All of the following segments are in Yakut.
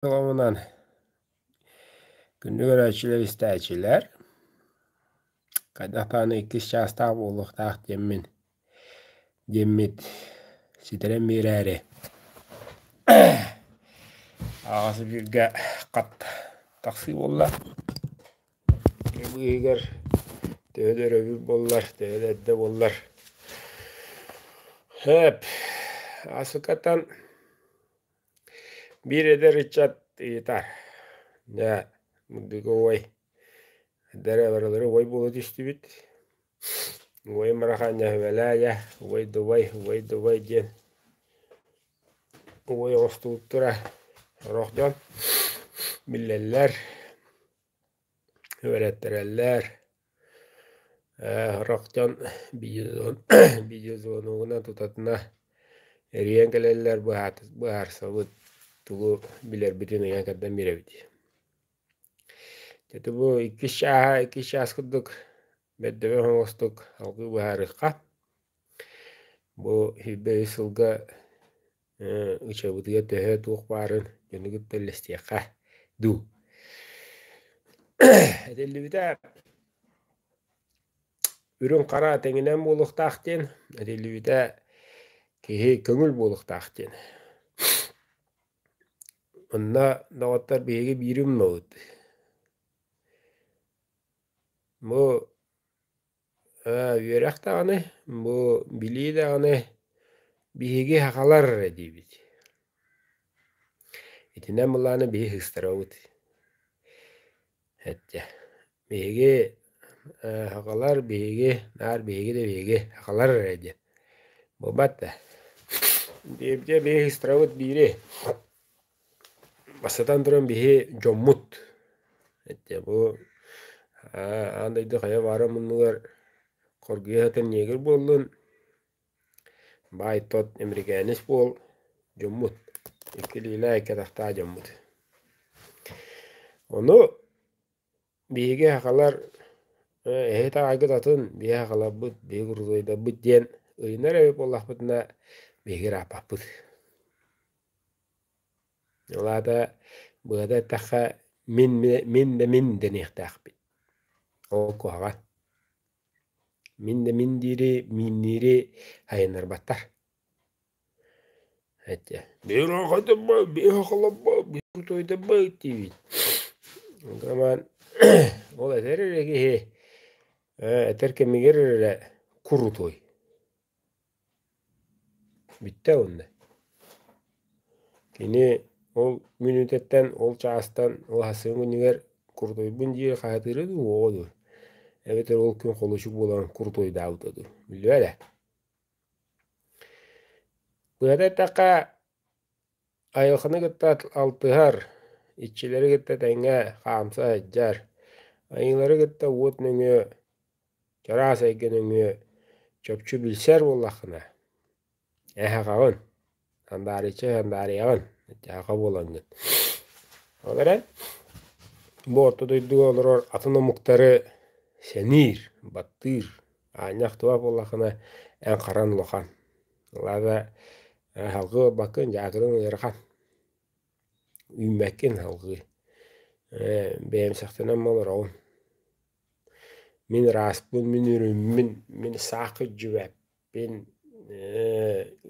Оҕунан күндү көрөөччүлэр, истээччилэр, хайдах даҕаны иккис чаастаах буолуохтаах диэммин диэммит ситэрэн биэрээри аҕас эфиргэ хат тахсыы буолла. Быыһыгар төһө да өрөбүл буоллар, төһө да эрдэ буоллар сөп. Аасыкаттан Биир эдэр ыччат ыйытар: "Дьэ, мындыга уой, эдэрэ барылары уой буола түстүбүт, уойум барахаанньа сүбэлээ дьэ, уой да уой, уой да уой" диэн уой оҥостубуттара сорох дьон биллэллэр, үөрэттэрэллэр. Сорох дьон видеозвоногунан тутатына эрийэн кэлэллэр, быһаарсабыт, тугу билэрбитин ыйан кэрдэн биэрэбит. Дьэ бу иккис чааһа иккис чаас курдук бэрдэбэ оҥостук салгыы быһаарыахха. Бу 23 сылга ычабытыгар төһө туох баарын дьону кытта үллэстиэххэ дуу. Этиллибитэ үрүҥ хара тэҥинэн буолуохтаах диэн, этиллибитэ киһи көҥүл буолуохтаах диэн. Онно доҕоттор биһиги биири умнабыт. Бу Үөрэх даҕаны, бу билии даҕаны биһиги сахалар эрэ диибит. Итинэн былааны биһи сыыстарабыт. Эттэ биһиги сахалар биһиги наар биһиги да биһиги сахалар эрэ диэн буолбат да. Диэбитэ биһи сыыстарабыт биири. Бастатан туран биһи дьоммут. Эттэ бу аан дойду хайа баара муннугар хоргуйа сытар негр буоллун, баай-тот американец буол дьоммут. Икки илиилээх икки атахтаах дьоммут. Ону Биһиги сахалар эһи итэҕэйгит атын, биһи сахаларбыт, биһи курутуойдарбыт диэн ыйынар эбит буоллахпытына, биһиги ырааппаппыт. Ол аата быһата эттэххэ, мин, мин да мин дэниэхтээхпит. Ол куһаҕан. Мин да мин диири, миинниири сайыннарбаттар. Этэ диибит. Роман ол этэр эрэ киһи этэр кэмигэр эрэ курутуой. Бүттэ уонна. Кини ол мүнүүтэттэн, ол чаастан, ол сарсын күнүгэр курутуйбун диир хаһытыыра дуу, уоҕа дуу? Эбэтэр ол күн холуочук буолан курутуойдаабыта дуу? Биллибэт ээ. Быһата эттэххэ, айылҕаны кытта алтыһар, иччилэри кытта тэҥҥэ хаамса сылдьар, айыылары кытта уот нөҥүө, чараас эйгэ нөҥүө чопчу билсэр буоллаххына, эһэҕэҕин, сандаарыччы сандаарыйаҕын, ыччааха буолаҥҥын. Ол эрэн, бу орто дойдуга олорор атын омуктары сэниир, баттыыр, Аанньа ахтыбат буоллаххына, эн харан улахан. Ол аата салгыы барбаккын, дьаакырыҥ ыарахан. Үүммэккин салгыы. Бэйэмсэхтэнэн олороҕун. Мин ырааспын, мин үрүммүн, мин саах күрдьүбэппин,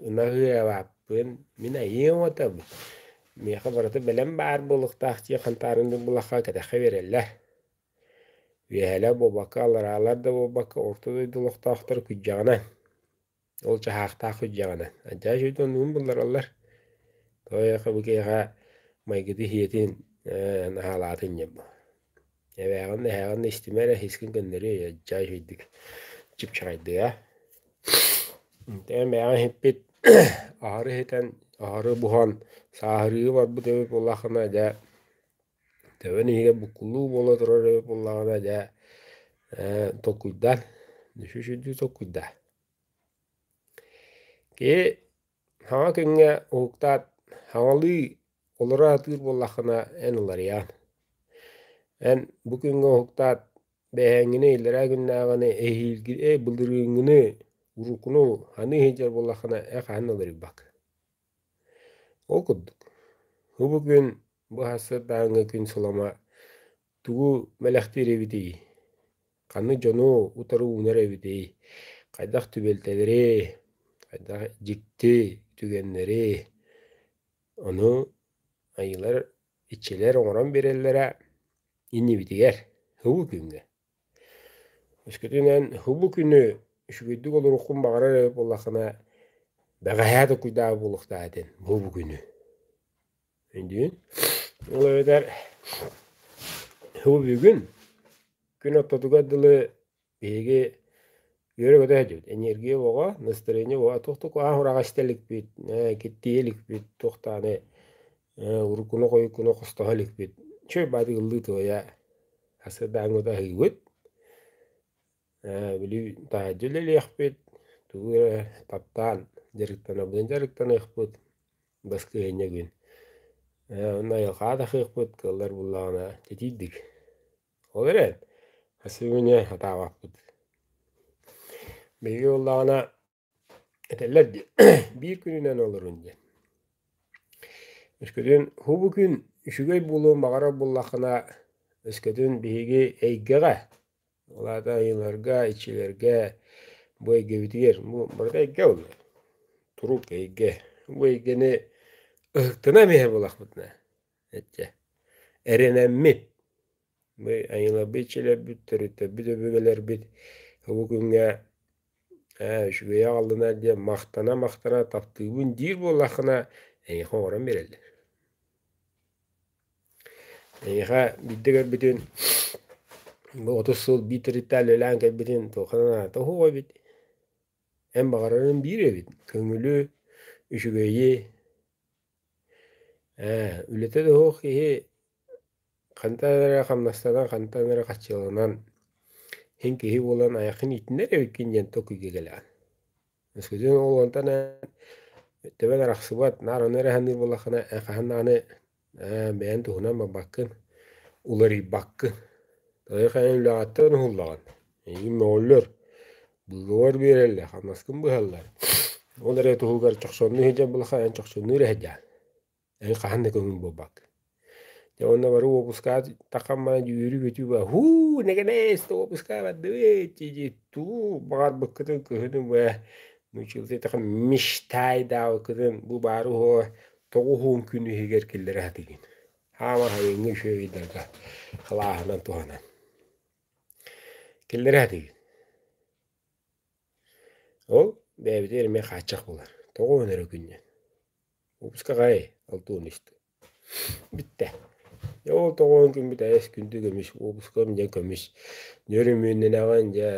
ынах ыабаппын, мин айыам отабын. Миэхэ барыта бэлэм баар буолуохтаах дии хантаарын буллахха кэтэххэ биэрэллэр. Үөһээлэр буолбакка, аллараалар да буолбакка, орто дойду олохтоохторо күрдьэҕинэн, ол чаһаахтаах күрдьэҕинэн, алдьархай үчүгэйдик оннугун буллараллар. Тоҕо диэтэххэ бу киһиэхэ майгыты иһиэтин наһаалаатын диэн бу. Эбээҕин, эһээҕин да истимэ эрэ, сискин көннөрүө, алдьархай үчүгэйдик чыпчаҕайдыа. Эн бэйэҕин иһиппит аһары иһитэн, аһары буһан, сааһырыы барбыт эбит буоллаххына, дьэ Төбөн иһигэр буккуллуу буола турар эбит буоллаҕына дьэ толкуйдаан, үчүгэй толкуйдаа. Киһи саҥа күҥҥэ уһуктаат саҥалыы олоро сатыыр буоллаххына эн уларыйаҕын. Эн бу күҥҥэ уһуктаат бэйэҥҥини иллэрээ күннээҕини эһиилги былырыыҥҥыны уруккуну саныы сылдьар буоллаххына эн хаһан да уларыйбаккын. Ол курдук, бу күн. Бу сарсыардааҥҥы күн сылама тугу бэлэхтиир эбитий? Ханнык дьону утары уунар эбитий? Хайдах түбэлтэлэри, хайдах дьикти түгэннэри ону айыылар, иччилэр оҥорон биэрэллэрэ иннибитигэр, һубу күҥҥэ. Өскөтүнэн һубу күнү үчүгэйдик олоруоххун баҕарар эбит буоллаххына, бэҕэһээ толкуйдаабыт буолуохтаах этин бу күнү. Өйдүүн. Ол эбэтэр һубу бүгүн күн ортотугар дылы биһиги үөрэ-көтө сылдьабыт. Энергия оҕо, настроение оҕо туох да куһаҕан истэ иликпит, киттийэ иликпит, туох даҕаны уруккуну-хойуккуну хостоһо иликпит. Үчүгэй баҕайытык ыллыы-туойа сарсыардааҥҥыта аһыыбыт, били таһырдьа үлэлиэхпит, тугу эрэ таптаан дьарыктанабытын дьарыктаныахпыт, баскыһыанньа күн. Онно айылҕаҕа тахыахпыт, кыаллар буоллаҕына тэтиирдик. Ол эрэн, хас күнү сатаабаппыт. Биһиги буоллаҕына этэллэр дии, биир күнүнэн олорун диэн. Өскөтүн һубу күн үчүгэй буолуон баҕарар буоллаххына, өскөтүн биһиги эйгэҕэ, ол аата айыыларга, иччилэргэ бу эйгэбитигэр, бу барыта эйгэ буолла, турук эйгэ. Бу эйгэни ыһыктынан иһэр буоллахпытына, эччэ, эрэнэммит Бу айыларбыт иччилэрбит, төрүттэрбит, өбүгэлэрбит бу күҥҥэ ээ үчүгэйи аҕаллынар диэн махтана-махтана таптыыбын диир буоллаххына, эйиэхэ оҥорон биэрэллэр. Эйиэхэ биирдэ көрбүтүн бу 30 сыл биир төрүттээн үлэлээн кэлбитин туохха наада суох эбит. Эн баҕарарын биир эбит, көҥүлү, үчүгэйи. Ээ, үлэтэ да суох киһи хантан эрэ хамнастанан, хантан эрэ хаччыланан, иһин киһи буолан айаххын ииттинэр эбиккин диэн толкуйга кэлэҕин. Өскөтүн ол онтон төбөн арахсыбат, наар ону эрэ саныыр буоллаххына, эн хаһан даҕаны бэйэҥ туһунан барбаккын, уларыйбаккын. Тойон хайан үлэҕиттэн уһуллаҕын, эйигин мөҕөллөр, быыбар биэрэллэр, хамнаскын быһаллар. Ол эрэ туһугар чохсоннуу сылдьар буоллахха, эн чохсоннуу эрэ сылдьаҕын. Эн хаһан да көҥүл буолбаккын. Дьэ уонна бары уоппускаҕа таххан баран үөрүү-көтүү баар һуу наконец-то уоппускаҕа бардыбыт дии тугу баҕарбыккытын кыһыны быа нууччалыы эттэххэ мечтайдаабыккытын бу баары уһуо 90 күн иһигэр киллэрэ сатыыгын. Хаама сайыҥҥы үчүгэй ыйдарга кылааһынан туһанан киллэрэ сатыыгын. Ол бэйэбитигэр эмиэ хааччах буолар. 90 эрэ күннэн. Уоппускаҕа 63 Бүттэ. Дьэ ол тоҕуон күммүт эс күндү көмүс, уоппускам дьэ көмүс. Дьэ өрөмүөннэнэҕин, дьэ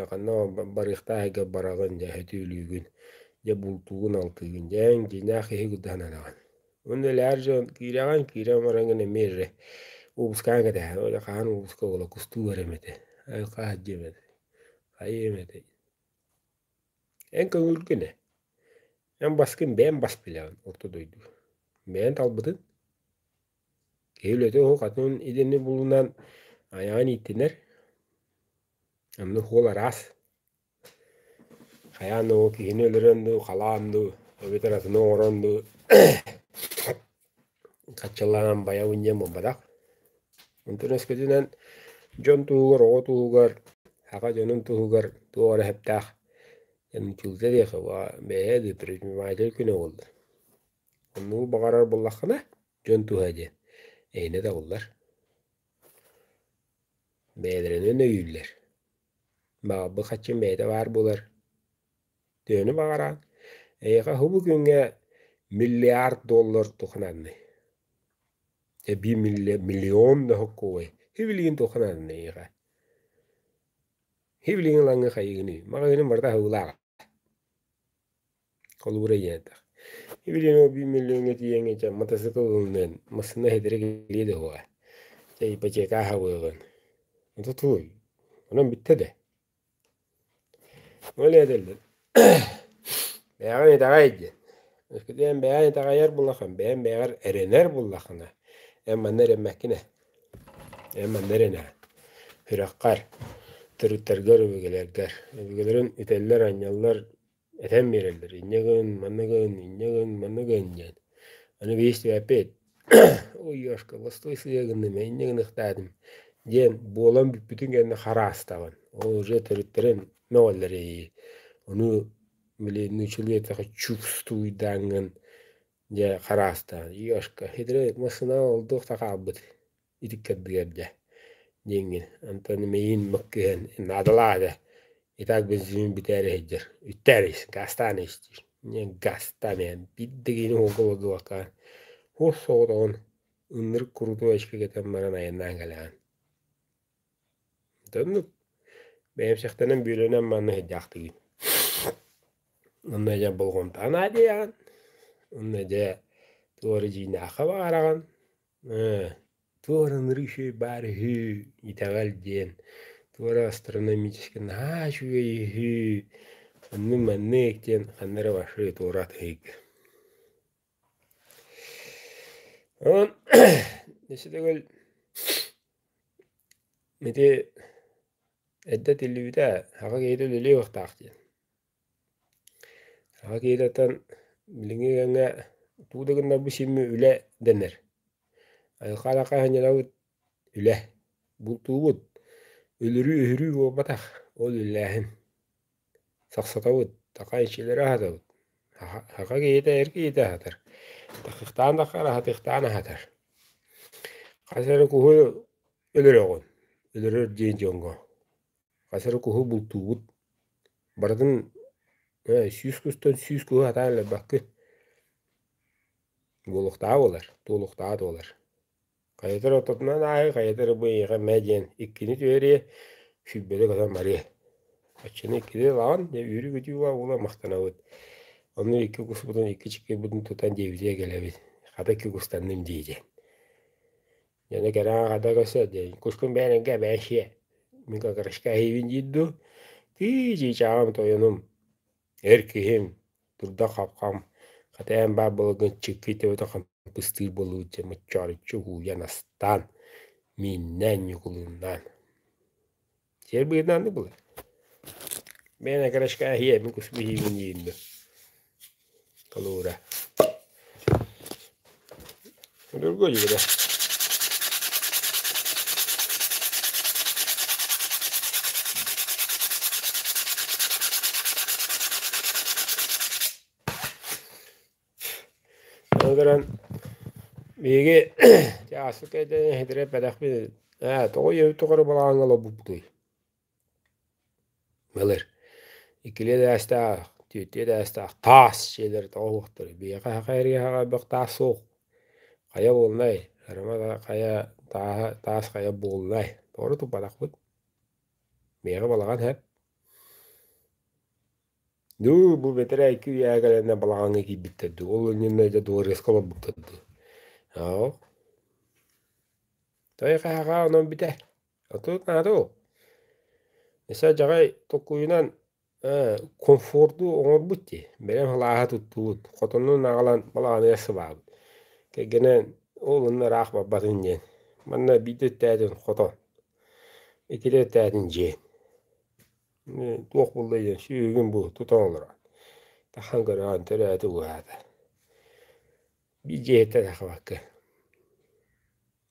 ханна барыахтаах сиргэ бараҕын, дьэ сөтүөлүүгүн, дьэ бултуугун-алтыыгын, дьэ эн дьиҥнээх киһи курдук сананаҕын. Уонна элээр дьон киирэҕин, киирэн бараҥҥын эмиэ эрэ уоппускаҕын кэтэһэҕин, ол хаһан уоппуска буола кустуу барыам этэ, айылҕа сылдьыам этэ, хайыам этэ. Эн көҥүлгүн ээ. Эн баскын бэйэҥ бас билэҕин орто дойдуга. Бэйэҥ талбытын. Киһи үлэтэ уһук атын идэни булунан айаҕын ииттинэр. Онно суол араас. Хайаан да ол киһини өлөрөн дуу, халаан дуу, эбэтэр атыны оҥорон дуу хаччылаан байабын диэн буолбатах. Онтон өскөтүнэн дьон туһугар, оҕо туһугар, саха дьонун туһугар туох эрэ сөптөөх нууччалыыта диэххэ бэйэ да предприниматель күнэ буолла. Оннугу баҕарар буоллаххына, дьон туһа диэн эйиэнэ табыллар. Бэйэлэринэн өйүүллэр. Баҕарбыт хаччым бэйэтэ баар буолар. Төһөнү баҕараҕын? Эйиэхэ һубу күҥҥэ миллиард доллар тухананный. Эбии миллион да сокуой. Хибилигин тухананный эйиэхэ. Хибилигин ылаҥҥа хайыгыный? Маҕаһыыным барыта аһыылаах. Холобура диэн этэх. Хибилигин ол биир миллиоҥҥа тиийэҥҥэ чэ мотоцикл ылыныан, массыына иһитэрэ кэлиэ да суоҕа. Чэ ипотека аһабыаҕын. Ото туой. Онон бүттэ да. Ол этэллэр бэйэҕин итэҕэй диэн. Өскөтүн бэйэҕин итэҕэйэр буоллаххына, бэйэҥ бэйэҕэр эрэнэр буоллаххына, эн манна эрэммэккин ээ. Эн манна эрэнэҕин. Сүрэххэр, төрүттэргэр, өбүгэлэргэр. Өбүгэлэрин үтэллэр-анньаллар, этэн биэрэллэр. Инньэ гын, манна гын, инньэ гын, манна гын диэн. Аны биһиги истибэппит. Ой, Ёшка, бостой сыыйа гынным, инньэ гыныахтаатым диэн буолан бүппүтүн кэннэ хараастаҕын. Ол уже төрүттэрин мөҕөллөр эйии. Ону били нууччалыы эттэххэ чувствуйдааҥҥын дьэ хараастаан Ёшка, хитрэ массыына олдуох да хаалбыт итиккэрдигэр дьэ диэҥҥин. Онтон мэйиин мөккүһэн наадалаах этэ. И так бензин бүтээри сылдьар. Үттээр ис, газтаан ис диир. Газтаан иһэн биирдэ киһини уолга олордубакка хуос соҕотоҕун ынырык курутуой очки кэтэн баран айаннаан кэлэҕин. Оннук бэйэмсэхтэнэн бүөлэнэн манна сылдьаахтыгын. Онно дьэ болҕомтоҕун аадьыйаҕын, онно дьэ туох эрэ дьиҥнээххэ баҕараҕын, туох эрэ ынырык үчүгэй баар үһү, итэҕэл диэн, туох эрэ астрономическай наһаа үчүгэй үһү, оннук-маннык диэн ханна эрэ вообще туора атыһыйга. Онон өссө төгүл ити эрдэ этиллибитэ, саха киһитэ үлэлиэ уохтаах диэн. Саха киһититтэн билиҥҥи кэмҥэ тугу да гыннарбыт симми үлэ дэнэр. Айылҕа сынньанабыт үлэ. Бултуубут. Өлөрүү-өһөрүү буолбатах, ол үлэлээһин. Сахсатабыт, саха иччилэри аһатабыт. Саха киһитэ эр киһитэ аһатар. Тахыхтаан таххар аһатыахтаан аһатар. Хас эрэ куһу өлөрөҕүн, өлөрөр диэн дьоҥҥо. Хас эрэ куһу бултуубут. Барытын 100 кустан 100 куһу сатаан өлөрбөккүн. Буолуохтааҕа буолар, туолуохтааҕа туолар. Хайатар ортотунан ааһыы, хайатар бу эйиэхэ мэ диэн иккини түһэриэ, сүүрбэтэ көтөн барыа. Оччону иккини ылаҕын, дьэ үөрүү-көтүү буола махтанабыт. Ону икки куспутун, икки чиккэйбитин тутан дьиэбитигэр кэлэбит. Хата икки кустанным дии диэн. Дьоно кэрэҕэ хата көрсө диэн, кускун бэйэҥ бэйэҥ мин окорочка эһиибин диир дуу, тыы чыычааҕым тойонум, эр киһим, турда хапхам, хата эн баар буоларгын чыккый төбөтө хампыстыыр буолуут дьэ моччооруччу угуйан астаан, мииннээн ньукулууннаан. Сиэр быһыытынан оннук буолар. Бэйэҥ окорочка эһиэ, мин куспун иһиибин диир дуу. Холуура. Другой игра. Ол баран биһиги чааскы кэйдэнэн иһитирэппэтэхпит ээ тоҕо ийэбит тухары балаҕаҥҥа олорбуппутуй Былыр иккилии этээстээх, түөртүү этээстээх таас дьиэлэр тоҕо уһуохтарый? Биһиэхэ саха эриэхэҕэ элбэх таас суох. Хайа буолунай, арыма да хайа тааһа таас хайа буолунай. Тоҕо туппатахпыт. Биһиэхэ балаҕан сөп. Дуу, бу бэтэрээ икки үйэҕэ кэлэннэр балаҕаҥҥа киирбиттэр дуу, ол иннинэ дьэ дворецка олорбуттар дуу. Оо. Той хаһаҕа онон бүтэ. Отут наада ол. Өссө адьаҕай толкуйунан комфорду оҥорбут дии. Бэлэм сылааһы туттубут, хотонун аҕалан балаҕаныгар сыбаабыт. Кэргэнэ ол онно ыраах барбатын диэн. Манна биирдэ өттээтин хотон, иккитэ өттээтин дьиэ. Туох буолла диэн сүөһүгүн бу тутан олорон. Тахан көрөҕүн төрөөтө ууһаата. Биир дьиэһиттэн тахсыбакка.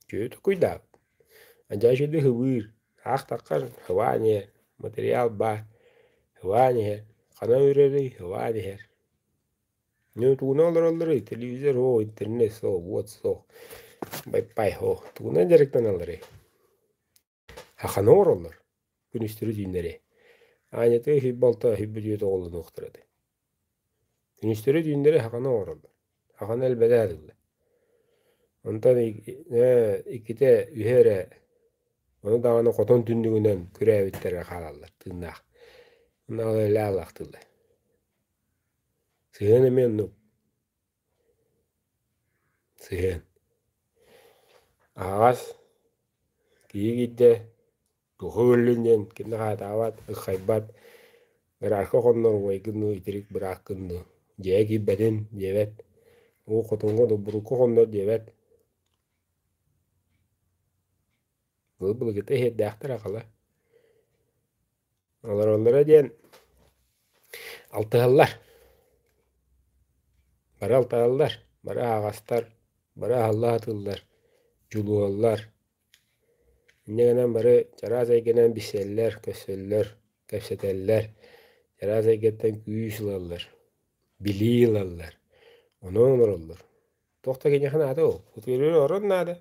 Үчүгэй толкуйдаабыт. Алдьархай үчүгэйдик һыбыыр, аах-таххар һыбаан иһэр, материал баар, һыбаан иһэр, ханан үрэрий һыбаан иһэр. Ну тугунан олороллоруй телевизор суох, интернет суох, уот суох, вай-фай суох, тугунан дьарыктаналларый? Хаханы оҥороллор, күнүстэри түүннэри. Аанньатыгар сүүрбэ алта, сүүрбэ түөрт оҕолонуохтара этэ. Күнүстэри түүннэри хаханы оҥороллор. Хаханы элбэтэ сатыыллар. Онтон иккитэ үһэ эрэ ону даҕаны хотон түннүгүнэн күрээбиттэрэ хаалаллар тыыннаах. Онно ылаахтыыллар. Сыһыан эмиэ оннук. Сыһыан. Аһаҕас киһи киирдэ, туохха өллүн диэн ким да хаһыытаабат, ыххайбат, ыраахха хоннор убайгын дуу, итирик бырааккын дуу, дьиэҕэ киирбэтин диэбэт, уу хотоҥҥо долбуруукка хоннор диэбэт. Былыр-былыргыта иһэрдээхтэр аҕала. Олороллоро диэн алтыһаллар. Бары алтыһаллар, бары аһаҕастар. Бары аһылла сатыыллар, дьулуһаллар. Инньэ гынан бары чараас эйгэнэн билсэллэр, көрсөллөр, кэпсэтэллэр, чараас эйгэттэн күүс ылаллар, билии ылаллар, ону оҥороллор. Туох да киниэхэ наада ол, утуйарыгар орон наада,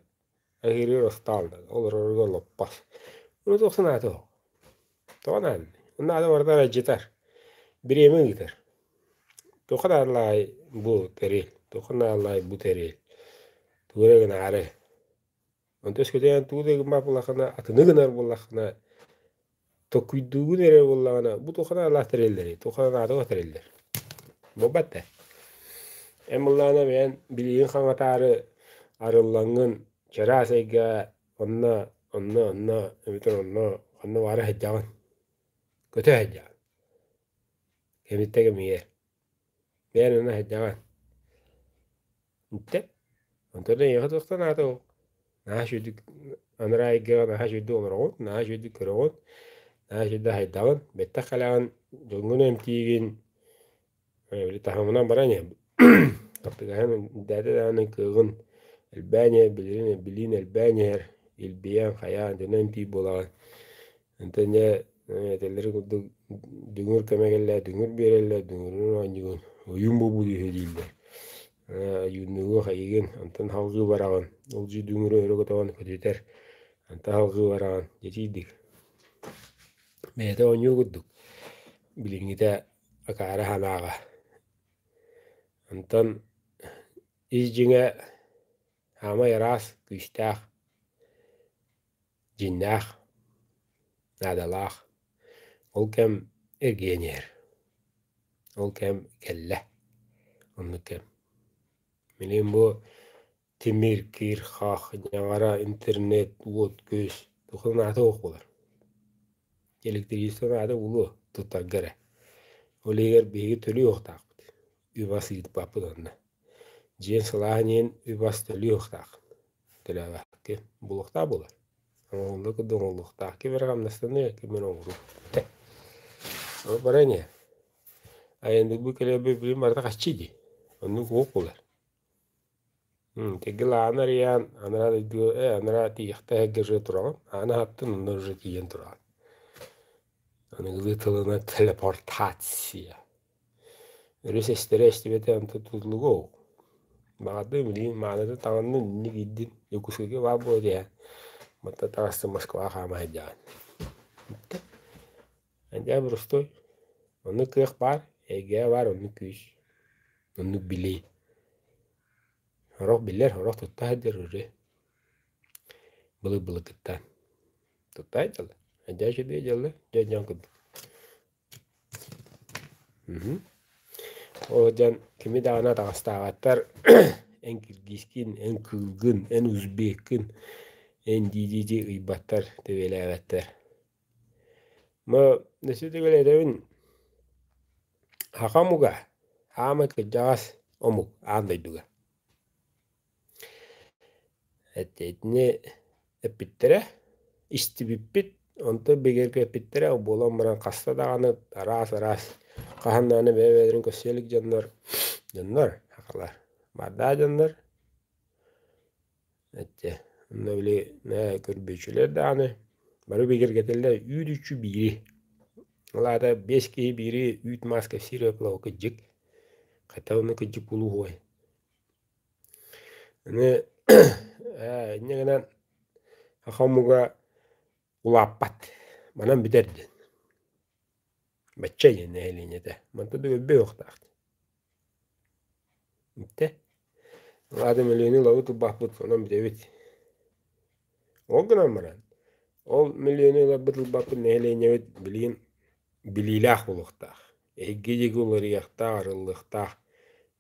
аһыырыгар остуол наада, олорорго олоппос. Ону туох да наада ол. Тоҕо наадый? Наада барыта аралдьытар, бириэмэ ыытар. Туохха наадалаай бу тэрил, туохха наадалаай бу тэрил, тугу эрэ гынаары. Онтон өскөтүн тугу да гыммат буоллаххына, атыны гынар буоллаххына, толкуйдуугун эрэ буоллаҕына, бу туохха наадалаах тэриллэрий, туохха наадалаах тэриллэр. Буолбат да. Эн былаана бэйэн билигин хаҥатаары арыллаҥҥын чараас эйгэ онно, онно, онно эбэтэр онно ханна баара сылдьаҕын, көтө сылдьаҕын. Кэмиттэн кэмигэр. Бэйэн онно сылдьаҕын. Интэ. Онтон эйиэхэ туох да наада ол. Наһаа үчүгүйдүк анараа эйгэҕэ наһаа үчүгэйдик олороҕун, наһаа үчүгэйдик көрөҕүн, наһаа үчүгэйдик хайдаҕын, бэттэх кэлэҕин, дьоҥҥун эмтиигин, били таһымынан баран иһэбин. Тартыгаһын дээтэ даҕаны кыаҕын элбээн иһэр, билэрин билиин элбээн иһэр, илбийэн, хайаан, дьону эмтиир буолаҕын. Онтон дьэ этэллэрин курдук дүҥүр кэмэ кэллэ, дүҥүр биэрэллэр, дүҥүрүн оонньуугун, ойуун буолбут үһү дииллэр. Ойууннуугун хайыгын, онтон салгыы бараҕын, ол дьиэ дүҥүрү өрө көтөҕөн көтүтэр, онтон салгыы бараҕын, дьэ итиирдик. Бэйэтэ оонньуу курдук, билиҥҥитэ акаары санааҕа. Онтон ис дьиҥэ саамай ыраас, күүстээх, дьиҥнээх, наадалаах. Ол кэм эргийэн иһэр. Ол кэм кэллэ. Оннук кэм. Билигин бу тимир, кир, хах, ньаҕара, интернет, уот-күөс туох да наада суох буолар. Электричество наада буолуо туттарга эрэ. Ол иһигэр биһиги төлүө уохтаахпыт. Үп-ас ыыппаппыт онно. Дьиэҥ сылааһын иһин үп-ас төлүө уохтааххын. Төлөөбөккүн булуохтаах буолар. Оҥоһулла курдук оҥоһуллуохтаах. Ким эрэ хамнастаныа, ким эрэ оҥоруо. Ол баран иһэр. Айанныырбыт кэлэрбит билим барыта хаччы дии. Оннук уох буолар. Тигил ааны арыйаан, анараа дойдуга анараа тиийэхтээх эргэ уже тураҕын. Ааны аһаттын, онно уже тиийэн тураҕын. Аныгылыы тылынан телепортация. Өрүс эстэрэ эстибэтэ онтон тутулуга ол. Баҕардым билигин мааныта таҥынным инник иирдим Дьокуускайга баар буола түһэн мантан таҕыстым Москваҕа хаама сылдьаҕын. Дьэ боростуой оннук кыах баар, эйгэ баар оннук күүс, оннук билии. Сорох билэр, сорох тутта сылдьар уже былыр-былыргыттан. Тутта сылдьаллар. Дьэ үчүгэй дьаллар, дьэ дьон курдук. Ол дьон кими даҕаны атаҕастаабаттар, эн киргизкин, эн кыылгын, эн узбеккин, эн дии-дии ыйбаттар, тэбиэлээбэттэр. Ма өссө төгүл этэбин, саха омуга хаамай кырдьаҕас омук аан дойдуга. Итини эппиттэрэ, истибиппит, онтон бигэргэппиттэрэ буолан баран хаста даҕаны араас-араас хаһан даҕаны бэйэ-бэйэлэрин көрсө илик дьоннор, дьоннор сахалар, баардаах дьоннор эттэ онно били көрбүөччүлэр даҕаны бары бигэргэтэллэр үүт-үччү биири ол аата биэс киһи биири үүт-маас кэпсиир эбит кырдьык хата онно кырдьык буолуоҕуой Аны инньэ гынан саха омуга улааппат, манан бүтэр диэн. Бачча диэн нэһилиэнньэтэ. Мантан да өлбөй уохтаах. Иттэ. Ол аата мөлүйүөнү ылабыт ылбаппыт, онон бүтэбит. Ол гынан баран, ол мөлүйүөнү ыларбыт ылбаппыт нэһилиэнньэбит билигин билиилээх буолуохтаах. Эһиги диэки уларыйыахтаах, арыллыахтаах,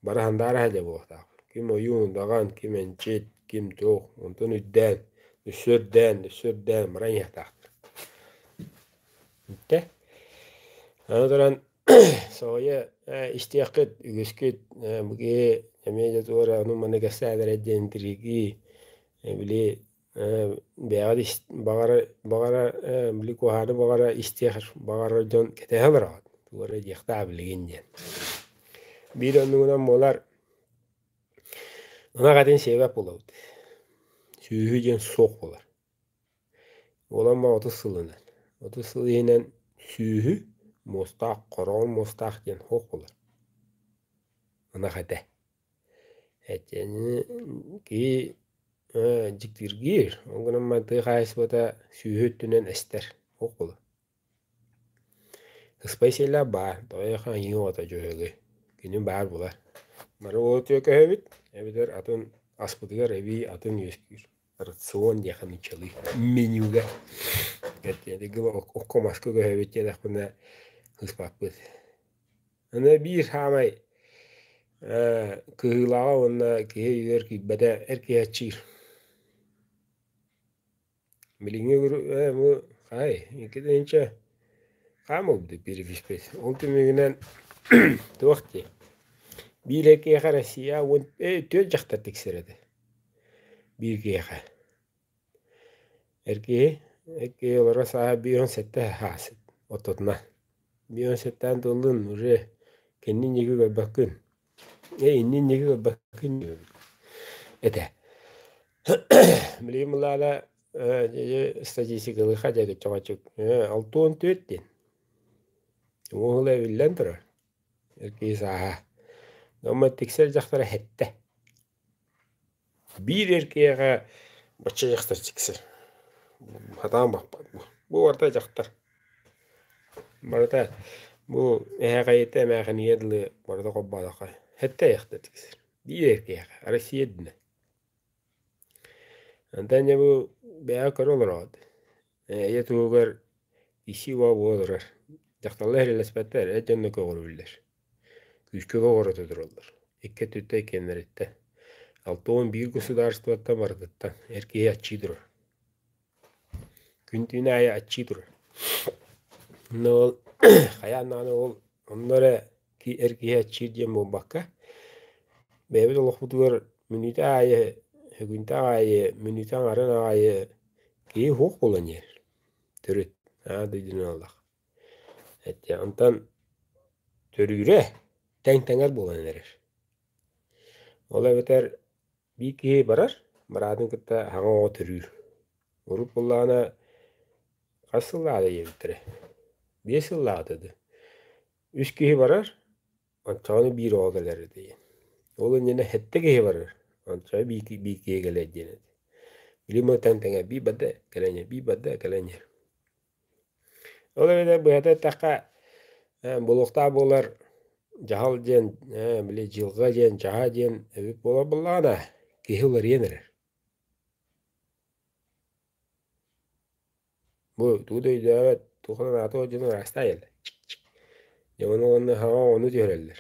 бары сандаара сылдьар буолуохтаах. Ким ойуун, удаҕан, ким эмчит, ким туох, онтон үрдээн, өссө үрдээн, өссө үрдээн баран иһиэхтээхтэр. Бүттэ. Аны туран соһуйа истиэххит, үгүскүт бу киһи эмиэ да туох эрэ ону-маны кэпсээн диэн интриги, били Бэйэҕит баҕара баҕара били куһаҕаны баҕара истиэх баҕарар дьон кэтэһэ олороҕут тугу эрэ диэхтээх билигин диэн. Биир оннугунан буолар. Ынах этин сиэбэт буолабыт. Сүөһү диэн суох буолар. Уолан 30 сылынан. 30 сыл иһинэн сүөһү муостаах, хороҕор муостаах диэн суох буолар. Ынах этэ. Этини киһи дьиктиргиир, ол гынан баран тыа хаһаайыстыбата сүөһү өттүнэн эстэр, суох буолар. Ыспай сиэллээх баар, тоҕо айыы оҕото дьөһөгөй, кини баар буолар. Бары уол түөкэһэбит, эбэтэр атын аспытыгар эбии атын үөскүүр. Рацион диэххэ нууччалыы менюга. Окко маска көһөбүт диэтэхпинэ ыспаппыт. Аны биир саамай кыһыылааҕа уонна киһи өйүгэр киирбэтэ эр киһи аччыыр. Билиҥҥи бу хаай 2 тыһыынча хаам ылбыт переписпит. Ол түмүгүнэн туох дии биир эр киһиэхэ Россия 14 дьахтар тиксэр этэ. Биир киһиэхэ. Эр киһи, эр киһи олоро сааһа 57 ааспыт ортотунан. 57-н туоллун уже кэннин диэки көрбөккүн. Ээ иннин диэки көрбөккүн этэ. Билигин былаана статистикалыха диэки чөҕөчүк 64 диэн. Уол эбиллэн турар. Эр киһи сааһа. Онно тиксэр дьахтара сэттэ. Биир эр киһиэхэ бачча дьахтар тиксэр. Сатаан баппат бу. Бу барыта дьахтар. Барыта бу эһээхэйиттэн эмээхинигэ дылы барыта холбоотоххо сэттэ дьахтар тиксэр. Биир эр киһиэхэ Россия үрдүнэн. Онтон дьэ бу бэйэҕэ көрө олороҕут. Ийэ туһугар ИСИ-ва буола турар. Дьахталлар эрэлэспэттэр, эр дьонно көҕүрүүллэр. Күүскэ көҕүрэтэ тураллар. Икки өттүттэн иккиэннэриттэн. 61 государствоттан барытыттан эр киһи аччыы турар. Күн-түүн аайы аччыы турар. Онно ол хайаан даҕаны ол онно эрэ эр киһи аччыыр диэн буолбакка, бэйэбит олохпутугар мүнүүтэ аайы, сөгүнтэ аайы, мүнүүтэ аҥарын аайы киһи суох буолан иһэр. Төрүт аан дойдуну ыллах. Эттэ онтон төрүүрэ тэҥ-тэҥэр буолан эрэр. Ол эбэтэр биир киһи барар, быраатын кытта саҥа оҕо төрүүр. Урут буоллаҕына хас сыллааҕы диэбиттэрэ, 5 сыллааҕыта дуу. Үс киһи барар, оччоҕуна биир оҕо кэлэр этэ диэн. Ол иннинэ сэттэ киһи барар, оччоҕо биир киһи кэлэр диэн этэ. Билим тэҥ-тэҥэ биир барда кэлэн иһэр, биир барда кэлэн иһэр. Ол эбэтэр быһата эттэххэ, буолуохтаах буолар дьаһал диэн, били дьылҕа диэн, дьаһа диэн эбит буолар буоллаҕына, киһи уларыйан эрэр. Бу тугу да өйдөөбөт, туох аата дьон ыраастаан иһэллэр. Дьэ ону уонна хаҥа ону түһэрэллэр.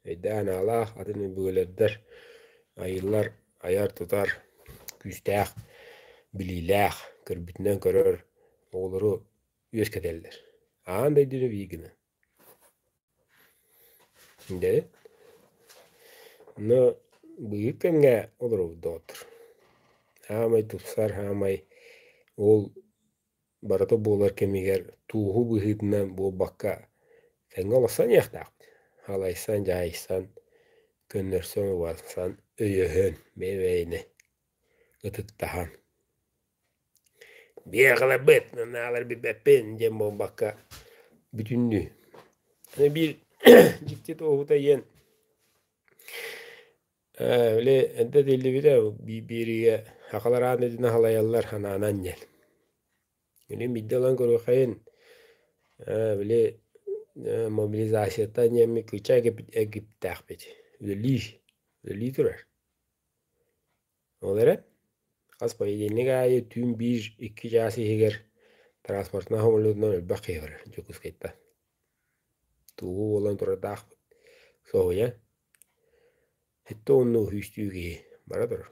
Өйдөөх-санаалаах атын өбүгэлэрдэр айыллар, айар-тутар күүстээх, билиилээх, көрбүтүнэн көрөр оҕолору үөскэтэллэр. Аан дойдуну биир гына. Дьэ, но быйыл кэмҥэ олоробут доҕоттор. Саамай тупсар, саамай ол барыта буолар кэмигэр туоһу быһыытынан буолбакка тэҥҥэ олорсон иһиэхтээхпит. Халайсан, дьаһайсан, көннөрсөн, убарсан, өйөһөн, бэйэ-бэйэни ытыктаһан. Биэҕэлэбит, нанаалар билбэппин диэн буолбакка бүтүннүү. Аны биир дьикти туоһута диэн били эрдэ этиллибитэ бииригэ сахалар аан дойдуну халайаллар санаанан диэн. Били биирдэ ылан көрүөххэйин били мобилизацияттан диэммит кыыча эгиптээхпит үлэлии үлэлии турар. Ол эрэн, хас понедельник аайы түүн 1-2 чаас иһигэр транспортнай самолетунан элбэх киһи барар Дьокуускайтан. Тугу буолан турардаахпыт соһуйан, сэттэ уоннуу сүүстүү киһи бара турар.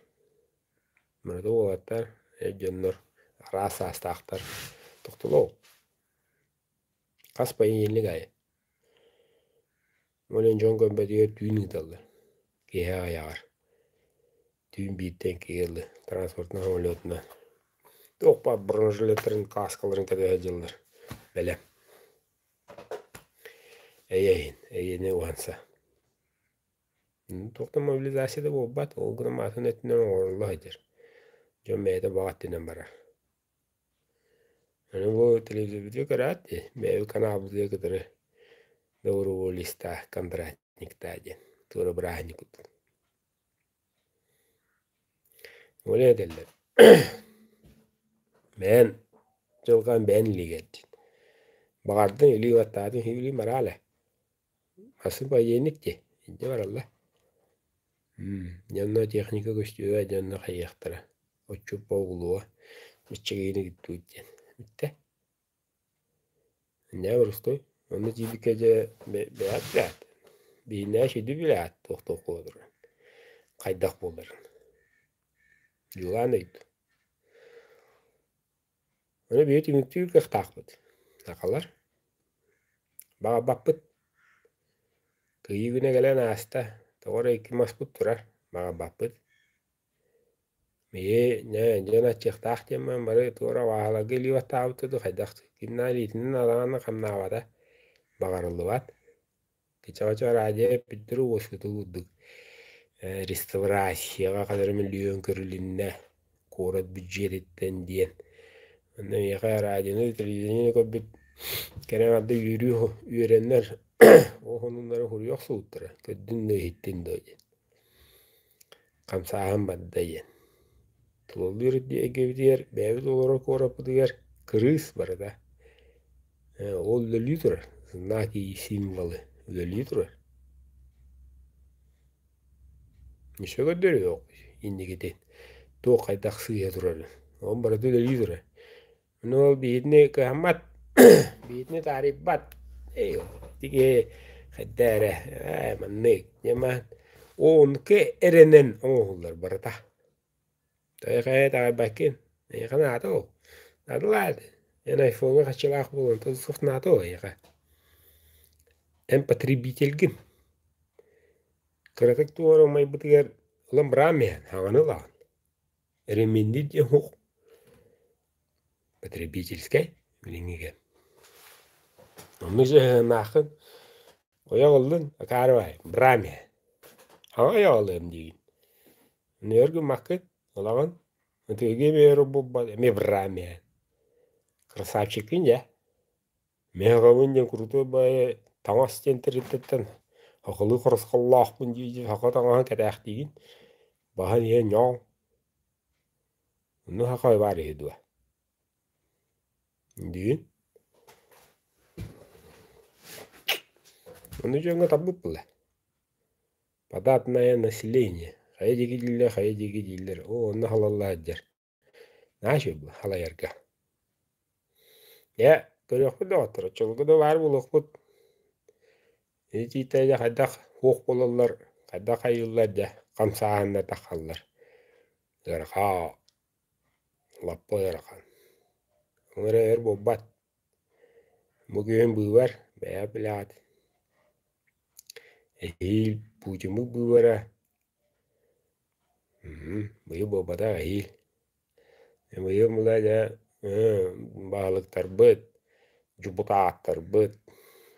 Барыта уолаттар, эр дьоннор, араас саастаахтар тохтолоох. Хас понедельник аайы. Ол иһин дьон көрбөтүгэр түүн ыыталлар, киэһэ аҕыйаҕар. Түүн бииртэн иккигэ дылы транспортнай самолетунан туох баар бронежилеттарын, кааскаларын кэтэ сылдьаллар бэлэм. Эйэ иһин, эйэни уһанса. Туох да мобилизация да буолбат, ол гынан атын өттүнэн оҥорулла сылдьар. Дьон бэйэтэ баҕа өттүнэн барар. Аны бу телевизорбытыгар көрөөт дии, бэйэбит каналбытыгар кытары доброволецтаа, контрактниктаа диэн туора бырааһынньык курдук. Ол этэллэр бэйэн дьылҕан бэйэн илиигэр диэн. Баҕардын илии баттаатын илии бараа элэ. Асы военник дии, илдьэ бараллар. Дьэ онно техника көстүбэт, дьэ онно хайыахтара, оччуппа угулуо, иччигиини киттуут диэн. Бүттэ. Инньэ боростуой. Онно тиийбиккэ дьэ бэйэҕит билээт, биһиннээх сүдү билээт туох-туох буоларын, хайдах буоларын. Дьулаан ыйыт. Ону биһи түмүктүүр кыахтаахпыт. Сахалар баҕарбаппыт. Кыайыы күнэ кэлэн ааста, тоҕо эрэ икки маспыт турар, баҕарбаппыт. Биһи дьон аччыахтаах диэн баран бары туора абааһыларга илии баттаабыт дуу хайдах кимнээх илиитинэн араҕана хамнаабата баҕарыллыбат. Кичэҕэ радио эппиттэрэ уоскутуу курдук реставрацияҕа хас эрэ мөлүйүөн көрүлүннэ куорат бүддьүөтүттэн диэн. Онно миэхэ радионы, телевидениены көрбүт кэрэ аҥарда үөрүү үөрэннэр ол сонуннары суруйа охсубуттара көрдүн да иһиттин да диэн. Хамсааһын барда диэн. Тулалыыр эйгэбитигэр бэйэбит олорор куораппытыгар кырыыс барыта. Ол үлэлии турар, знаки и символы үлэлии турар. Еще көрдөрүөх инникитин туох хайдах сыыһа турарын. Ол барыта үлэлии турар. Ону ол биһигини кыһаммат, биһигини таарыйбат. Ити хайда эрэ ээ маннык ньымаан оонука эрэнэн оҥоһуллар барыта. Эйиэхэ итэҕэйбэккин, эйиэхэ наада ол. Наадалаа эн айфоҥҥа хаччылаах буолан суох наада ол эйиэхэ. Эн потребительгин. Кыратык туора умайбытыгар ылан быраан иһэн хаҥаны ылаҕын. Реминди диэн уһук потребительскай билиҥҥи кэм. Оннук сыһыаннааххын ойох ыллын акаары баай быраан иһэн. Хаҥа ойох ылыам диигин. Өр гыммаккын, ылаҕын, ытыгы эмиэ өр булбат, эмиэ быраан иһэн. Красавчиккын дьэ. Мин аҕабын диэн курутуой баайы таҥас диэн тэрилтэттэн сахалыы харысхаллаахпын дии-дии саха таҥаһын кэтээхтиигин, баһан иһэн ньоол. Онно саха баар үһү дуо? Диин. Ону дьоҥҥо талбыт буолла. Податное население. Хайа диэки дииллэр, хайа диэки дииллэр. Оо, онно халалла сылдьар. Наһаа үчүгэй буолла халайарга. Дьэ, көрүөхпүт доҕоттор, оччолорго да баар буолуохпут. Итиитэ дьэ хайдах суох буолаллар, хайдах хайыыллар дьэ, хамсааһыннар таххаллар. Ыарахан, лаппа ыарахан. Ол эрэ өр буолбат. Бу күһүн быыбар, бэйэҕит билэҕит. Эһиил Путиммыт быыбара быйыл буолбатах эһиил. Быйыл мула дьэ баһылыктарбыт, дьокутааттарбыт,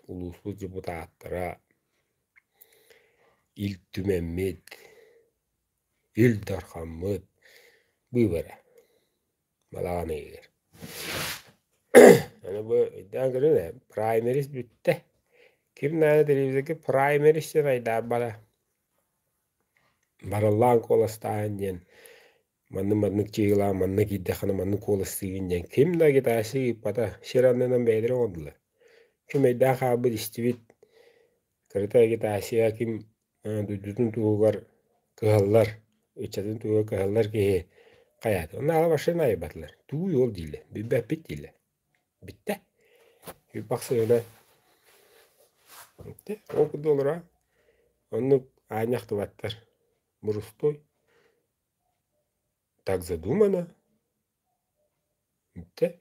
улууспут дьокутааттара, Ил Түмэммит, Ил Дархаммыт быыбара балаҕан ыйыгар. Аны бу өйдөөн көрүҥ ээ, праймерис бүттэ. Ким даҕаны телевизорга праймерис диэн айдаарбата. Барыллаан куоластааһын диэн маннык-маннык чыыһылаан манна киирдэххинэ маннык куоластыыгын диэн ким да агитация ыыппата, сир аннынан бэйэлэрэ оҥордулар. Ким өйдөөх хаалбыт истибит, кырата агитация ким дойдутун туһугар кыһаллар, ыччатын туһугар кыһаллар киһи хайаата. Онно аҕа машина айбатылар. Тугуй ол дииллэр, билбэппит дииллэр. Бүттэ. Үп ахсыына. Бүттэ. Ол курдук олорор. Оннук аанньа ахтыбаттар. Борустуой. Так задумано. Бүттэ.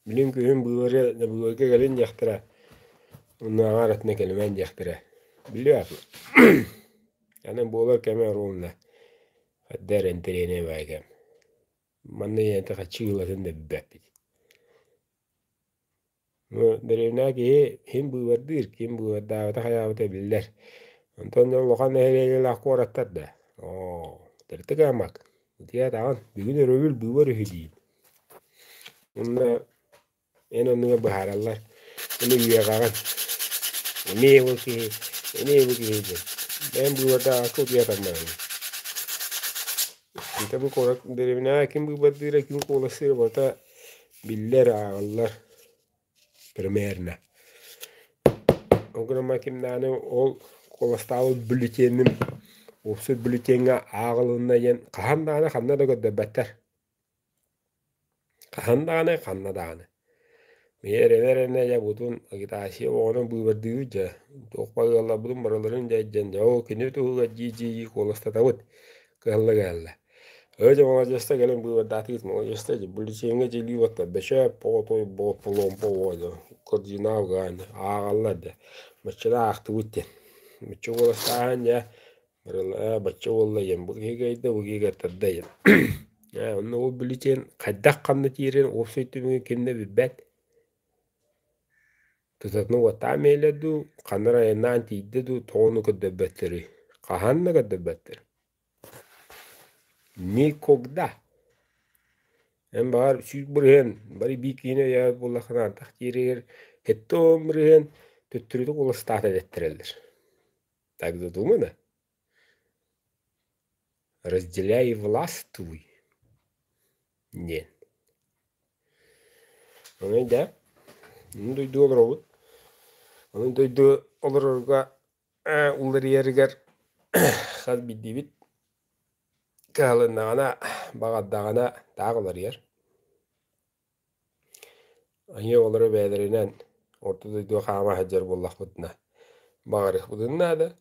Билин күһүн быыбары быыбарга кэлин диэхтэрэ. Оннооҕор аратына кэлимэн диэхтэрэ. Билиэ Аны буолар кэмэ ровно. Хайда эрэ интэриэһинэй баайы кэм. Манна ийэтэ чыылатын да билбэппит. Дэриэбинэҕэ киһи ким быыбардыыр, ким быыбардаабата хайаабыта биллэр. Онтон дьэ улахан нэһилиэнньэлээх куораттар да оо тэртэ кыаммат. Итиэ даҕан бүгүн өрөбүл быыбар үһү диибин. Уонна эн оннугар быһаараллар. Эн үөҕэҕин. Эмиэ бу киһи, эмиэ бу киһи диэн. Бэйэм быыбардаабакка утуйа сатаммаппын. Ити бу куорат дэриэбинэҕэ ким быыбардыыра, ким куоластыыра барыта биллэр, ааҕыллар примерно. Ол гынан ким даҕаны ол куоластаабыт бюллетенин уопсай бюллетеҥҥэ ааҕылынна диэн хаһан даҕаны ханна да көрдөрбөттөр. Хаһан даҕаны, ханна даҕаны. Миэ эрэнэ-эрэнэ дьэ бутун агитация оҕону быыбардыыбыт дьэ, туох ыалларбытын барыларын дьэ дьэн дьэ ол кини туһугар дии-дии куоластатабыт кыһалла кэллэ. Өө дьэ маладьыастар кэлэн быыбардаатыгыт маладьыастар дьэ бюллетеҥҥэ дьиэлии уоттар бэчээт оҕотой боломпо оҕо дьэ координат ааҕаллар дьэ баччаны аахтыбыт диэн. Бачча куоластааһын дьэ Барыла бачча буолла диэн бу киһи кыайда, бу киһи кыаттарда диэн. Ээ, онно ол бюллетень хайдах ханна тиийэрин уопсай түмүгүн ким да билбэт. Тутатына уоттаан биэрэллэр дуу, ханна эрэ айаннаан тиийдэ дуу, тоҕо ону көрдөрбөттөрүй? Хаһан да көрдөрбөттөр. Никогда. Эн баҕар 100% бары биир киһини өйөөбүт буоллаххына антах тиийэригэр 70% төттөрүтүн куоластаата дэттэрэллэр. Так задумано? Разделяй и властвуй диэн. Ону да, ону дойду олоробут. Ону дойду олорорго уларыйарыгар хас биирдиибит кыһалыннаҕына, баҕардаҕына таах уларыйар. Айыы оҕолоро бэйэлэринэн орто дойдуга хаама сылдьар буоллахпытына, баҕарыахпытын наада,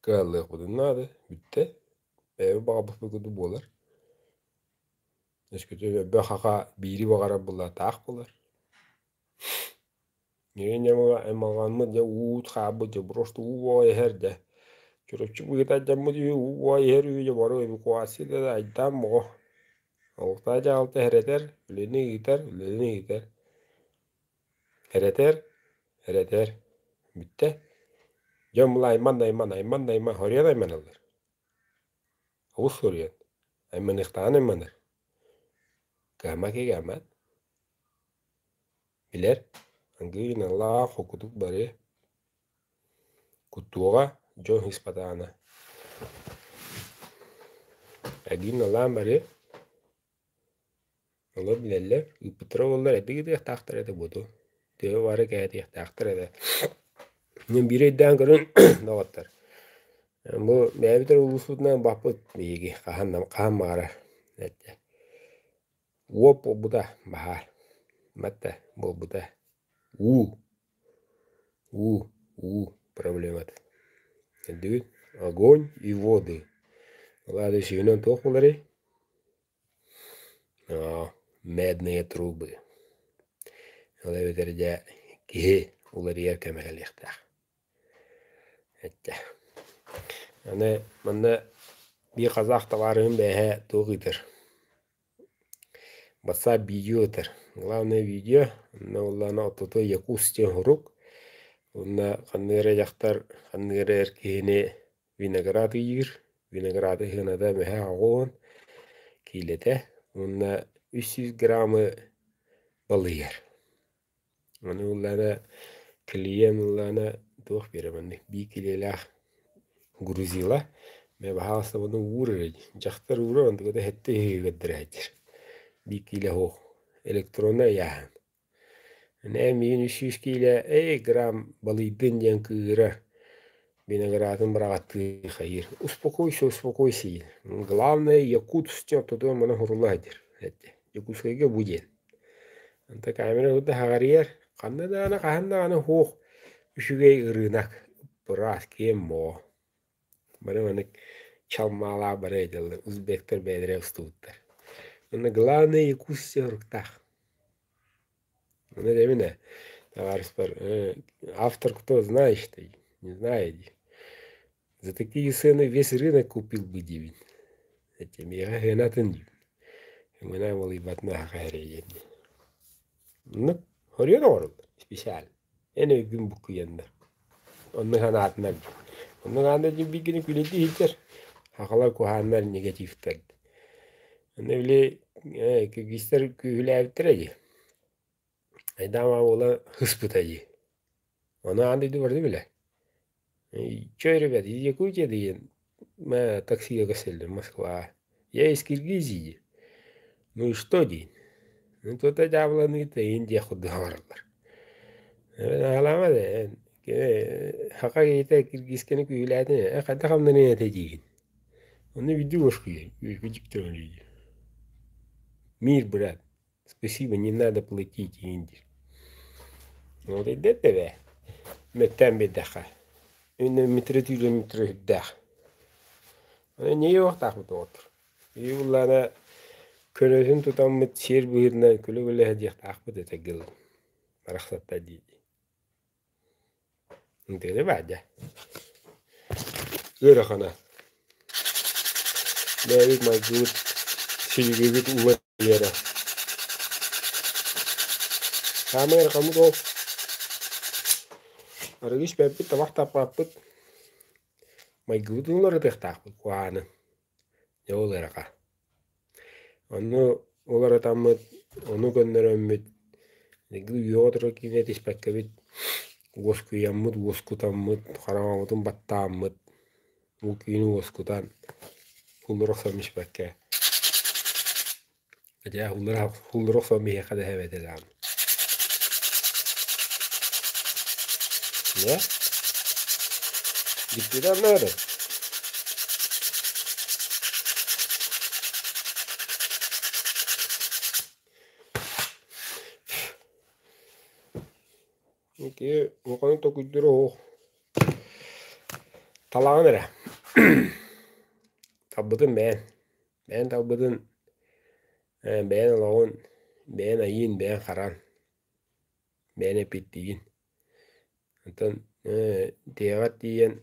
кыһаллыахпытын наада, бүттэ. Бэйэбит баҕарбыппыт курдук буолар. Өскөтүн өлбөх аха биири баҕарар буоллар таах буолар. Аймалҕаммыт дьэ уут хаалбыт дьэ просто уу буола иһэр дьэ. Чурапчы быыта алдьаммыт үһү, уу буола иһэр үһү дьэ бары эвакуация да айдаан боҕо. Олохтоох дьаһалта эрэтэр, үлэни ыытар, үлэни ыытар. Эрэтэр, эрэтэр. Бүттэ. Дьон була айман да айман, айман да айман, хоруйан айманаллар. Олус хоруйан. Айманыахтааҕын айманар. Кыһаммат киһи кыһаммат. Билэр, ангыы наллаах холкутук барыа, куттуоҕа дьон ыыспатаҕына Эбии наллаан барыа, олор билэллэр, ыыппыттара буоллар эбии ытыахтаахтар этэ буолуо, төһө баара кэһэтиэхтээхтэр этэ. Мин биир өйдөөн көрөн доҕоттор, бу бэйэбит эрэ улууспутунан баппыт биһиги хаһан хаһан баҕарар этэ. Уоп буолбута баһаар, батта буолбута уу, уу, уу проблемата. Өйдүүгүт? Огонь и воды. Ол аата үсүһүнэн туох буоларый? Оо, медные трубы. Ол эбэтэр дьэ киһи уларыйар кэмэ кэлиэхтээх. Эттэ. Аны манна биир казах табаарыһым бэйэһэ туох ыытар? Бассаап видео ыытар. Главное видео, онно буоллаҕына ортото Якутск диэн сурук. Уонна ханнык эрэ дьахтар, ханнык эрэ эр киһини виноград ыйыыр. Винограды сыаната мөһөөх 80 киилэтэ уонна 300 граммы балыйар. Аны ыллаана клиент ыллаана туох биэрэ маннык биир килиэлээх грузила мэ баһаалыста маны уур эрэ дии дьахтар уурар онтуката сэттэ иһигэ көрдөрө сылдьар биир киилэ суох электроннай ыйааһын Эн миигин 300 киилэ эй грамм балыйдын диэн кыыһырар виноградын быраҕаттыы хайыыр успокойся успокойся диир главное Якутск ортотугар маны хорула сылдьар этэ Дьокуускайга бу диэн Онто камера курдук хаҕарыйар, ханна даҕаны хаһан даҕаны суох үчүгэй ырыынак, ыраас киэҥ моҕо. Бары маннык чалмаалаах бары этэллэр, узбектар бэйэлэрэ устубуттар. Уонна главное Якутия соруктаах. Ону этэбин ээ, табаарыспар, автор кто знаешь ты, не знаю дии. За такие цены весь рынок купил бы диибин. Эти миэхэ сыана атын диибин. Мына балыйбатына саха эрэйиэн диэн. Ну, хоруйан оҥороллор специально. Эн өйгүн буккуйаннар. Оннук санаатынар. Оннук аан дойду бииргини күлэйдии сылдьар. Сахалар куһааннар негативтэр. Аны били киргизтэр күүһүлээбиттэрэ дии. Айдаама уола ыспыта дии. Ону аан дойду барыта билэр. Чё, ребят, из Якутии диэн таксига көрсөллөр Москваҕа. Я из Киргизии. Ну и что диин? Ну то-то дьаабыланыыта иин диэх курдук саҥараллар. Аҕалаама да саха киһитэ киргизкэни күүһүлээтин ээ хайдах хамнаныан этэ диигин. Онно биирдэ уоскуйар, Мир, брат, спасибо, не надо платить иин диир. Вот өйдөт да бээ, мөттөөн биэрдэххэ. Мүтүрэ түүлэ мүтүрэ сүрдээх. Эмиэ уохтаахпыт доҕоттор. Ии буллаана көлөһүн тутаммыт сиэр быһыытынан күлэ-күлэ сылдьыахтаахпыт этэ гыл барахсаттар дии Ынтыгы баар дьэ. Ыарахана. Бэйэбит майгыбыт, силигибит уларыйара. Саамай ыарахаммыт ол арыгы испэппит, табах таппаппыт, майгыбытын уларытыахтаахпыт куһаҕаны. Дьэ ол ыараха. Онно уларытаммыт, ону көннөрөммүт, үөҕэ турар киинэ түспэккэбит уоскуйаммыт, уоскутаммыт, хараҥабытын баттааммыт, бу киини уоскутан, куллура охсон испэккэ, дьэ куллура охсон биһиэхэ да эбэтэ даҕаны. Дьэ, дьиктитэ онно эрэ. Киһи улаханнык толкуйдуура суох. Талаҕын эрэ. Талбытын бэйэн. Бэйэн талбытын бэйэн олоҕун, бэйэн айыын, бэйэн харан, бэйэн эппиэттиигин. Оттон тиһэҕэр тиийэн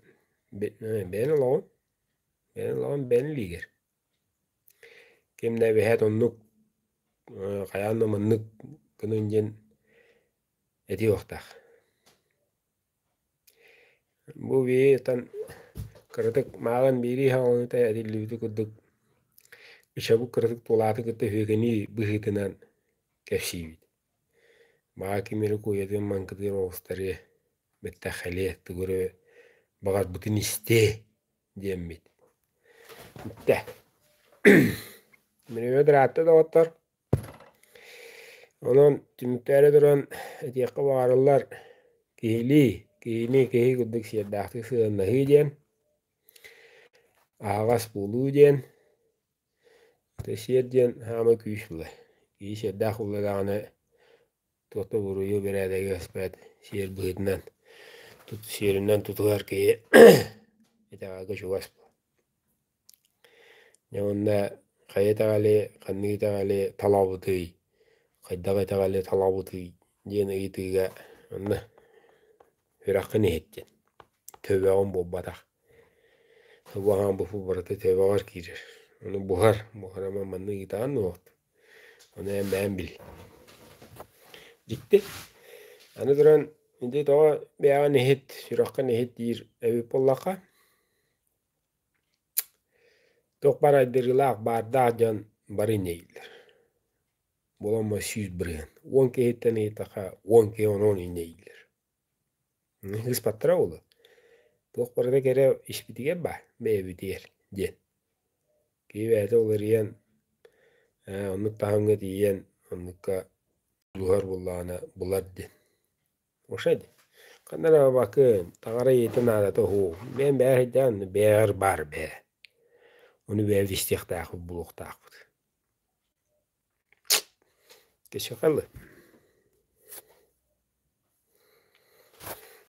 бэйэн олоҕун, бэйэн олоҕун бэйэн илиигэр. Ким да эбэһээт оннук хайаан да маннык гыныҥ диэн этиэ уохтаах. Бу биһиги кыратык мааҕын биирии хаалыыта этиллибити курдук ычабыт кыратык тулааты кытта үһүгэнии быһыытынан кэпсиибит. Баҕа ким эрэ куойатын маҥкытыыр оҕустарыа, бэттэххэлиэ, тугу эрэ баҕарбытын истиэ диэммит. Бүттэ. Бириэмэ ыраатта доҕоттор. Онон түмүктээри туран этиэххэ баҕарыллар киһилии, киһини киһи курдук сиэрдээхтик сыһыаннаһыы диэн, аһаҕас буолуу диэн, сиэр диэн саамай күүс буолар. Киһи сиэрдээх буолла даҕаны туох да буруйу бэрээдэги өспөт сиэр быһыытынан сиэринэн тутуһар киһи итэҕэлгэ чугас буолар. Дьэ уонна хайа итэҕэли, ханнык итэҕэли талабытый, хайдах итэҕэли талабытый диэн ыйытыыга онно үрэххин иһит диэн, төбөҕүн буолбатах. Убаһаҥ бу барыта төбөҕөр киирэр. Ону буһар, буһарама маннык ыйытаҕын дуо? Ону эн бэйэҥ бил. Дьикти. Аны туран ити тоҕо бэйэҕин иһит, сүрэххин иһит диир эбит буоллахха, Туох баар айдарыылаах, баардаах дьон бары инньэйиллэр. Буоламма 100%. 10 киһиттэн ыйытахха, 10 киһи онон инньэйиллэр. Ыыспаттара буолуо. Туох барыта кэрэ испитигэр баар, бэйэбитигэр диэн. Киһи бэйэтэ уларыйан, оннук таһымҥа тиийэн, оннукка дьулуһар буоллаҕына булар диэн. Оша дии. Ханна эрэ бакы, таҥара ийэтэ наадата уһу. Бэйэм бэйэ сылдьан, бэйэҕэр баар бээ. Ону бэйэбит истиэхтээхпит, булуохтаахпыт. Кэсиэхэ дылы.